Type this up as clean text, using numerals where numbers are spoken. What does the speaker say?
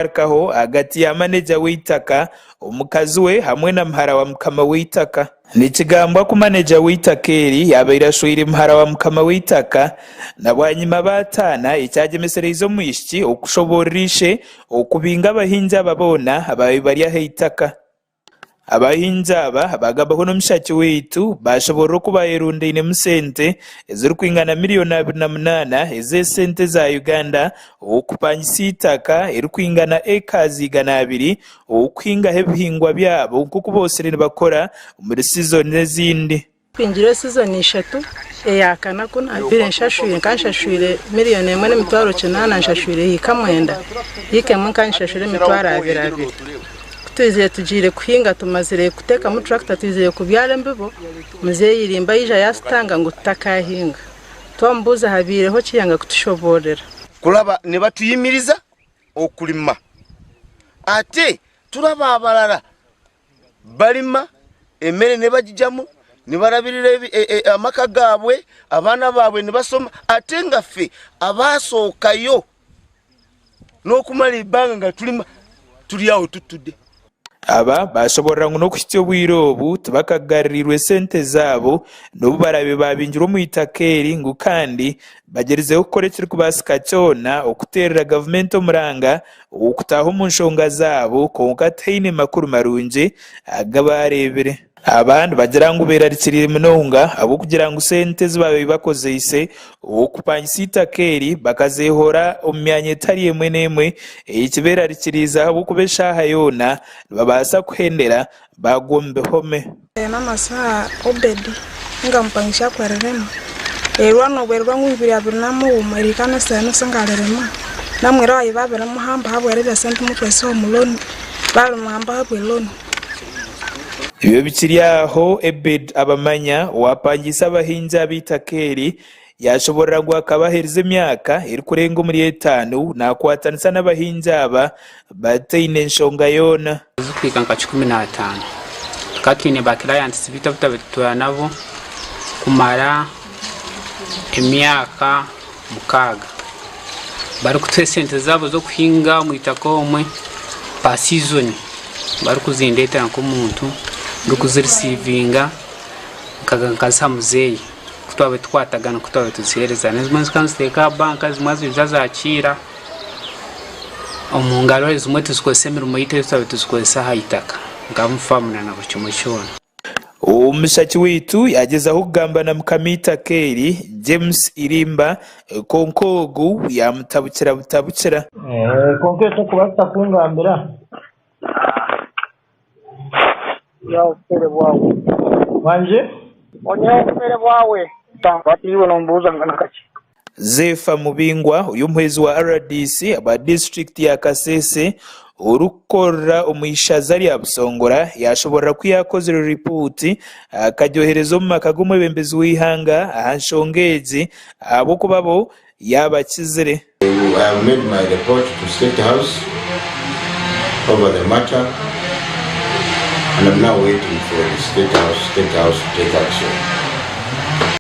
Kugarukaho ahagati ya maneja w'eitaka, omukazi we hamwe na muhara wa mukama w'eitaka. Nikigambwa ku maneja w'eitaka eri yaabaire ashweire muhara wa mukama w'eitaka na bwanyima baataana ekyagyemesereize omwishiki okushoboorora ishe okubinga abahingi aba boona abaabaire bari aha eitaka. Abahingi aba baagambaho n'omushaki waitu baashoboorora oku baayerundainemu sente ezirikwingana miriyoni 28 ez'esente za Uganda okupangisa eitaka erikwingana ekazi 200 okuhingaho ebihingwa byabo nk'oku bootsire nibakora omuri sizoni ezindi. Mpingire sizoni ishatu, eya kana ku naabaire nshashwire nkaba nshashwire miriyoni emwe n'emitwaro kinaana nshashwire hiika mwenda, hiika emwe nkaba ngishashwire emitwaro abiri abiri. Ku twizire tugiire kuhinga tumazire kuteekamu turakita twizire kubyara embibo, muzeeyi Irimba yaija yaatutanga ngu tutakahinga. Twamubuuza habaireho ki yanga kutushoboororera. Kuraba nibatuyimiriza okurima ate turaba abarara Barima, emere nibagigyamu, nibarabirira amaka gaabwe, abaana baabwe nibasoma ate nga ffe abaasookayo n'okumara eibanga nga turima turi aho tutude. Aba baashoboorora ngu n'okuhitsya obwire obu tibakagaruriirwe sente zaabo n'obu baraabe baabingirwe omu itaka eri ngu kandi bagyerizeho kukora ekirikubaasika kyona okuteerera gavumenti omuranga Okutaaha omu nshonga zaabo kwonka tihaine makuru marungi aga baareebire. Aba nibagira ngu beerarikiriire munonga ahabw'okugira ngu sente ezi baabaire bakozeise okupangisa eitaka eri bakazeehora omu myanya etari emwe n'emwe ekibeerarikiriize ahabw'okuba eshaaha yoona nibabaasa kuhendera baagwa omu bihome. N'amasaha Obedi ninga mupangisha akwererema erwa nobwerwa ngu ibiri abiri namughuma erihika nesaha enu singalirima namwira wayi babirimuhamba habweribya sente mutwesi omu loan balimuhamba habwe loan. Ebyo bikiri aho, Ebed Abamanya, owaapangiise abahingi ab'eitaka eri, yaashoboorora ngu akaba aherize emyaka erikurenga omuri etaano naakwatanisa n'abahingi aba bataine nshonga yoona. Zikuhika nka 15. Tukaba twine ba clients baitu abu twabaire tutuura nabo kumara emyaka 6 barikutuha esente zaabo z'okuhinga omu itaka omwe per season barikuzindetera nk'omuntu ndikuzirisiivinga nkaziha muzeeyi. Ku twabaire tukwatagana ku twabaire tuziheerezana ezimwe zikaba niziteeka aha banka ezimwe ziija zaakiira omu ngaro ezimwe tuzikozesa emirimo yaitu ei twabaire tuzikozesa aha itaka nka omu faamu na buri kimwe kyona. Omushaki waitu yaagyezaho kugamba na mukama eitaka eri, James Irimba, kwonka ogu yaamutabukira butabukira. Kwonka ekyo okubaasa kungambira. Onyihaho obufere bwawe. Wangi? Onyihaho obufere bwawe. Hati iwe nombuuza nakaki? Zeefa Mubingwa ori omuhwezi wa rdc aba disiturikiti ya Kasese orikukorera omu ishaza rya Busongora yaashoboorora ku yaakozire ripooti akagyohereza omu maka g'omwebembezi w'eihanga aha nshonga egi ahabw'okuba bo yaabakizire. I have made my report to State House over the matter and I'm now waiting for the State House, State House to take action.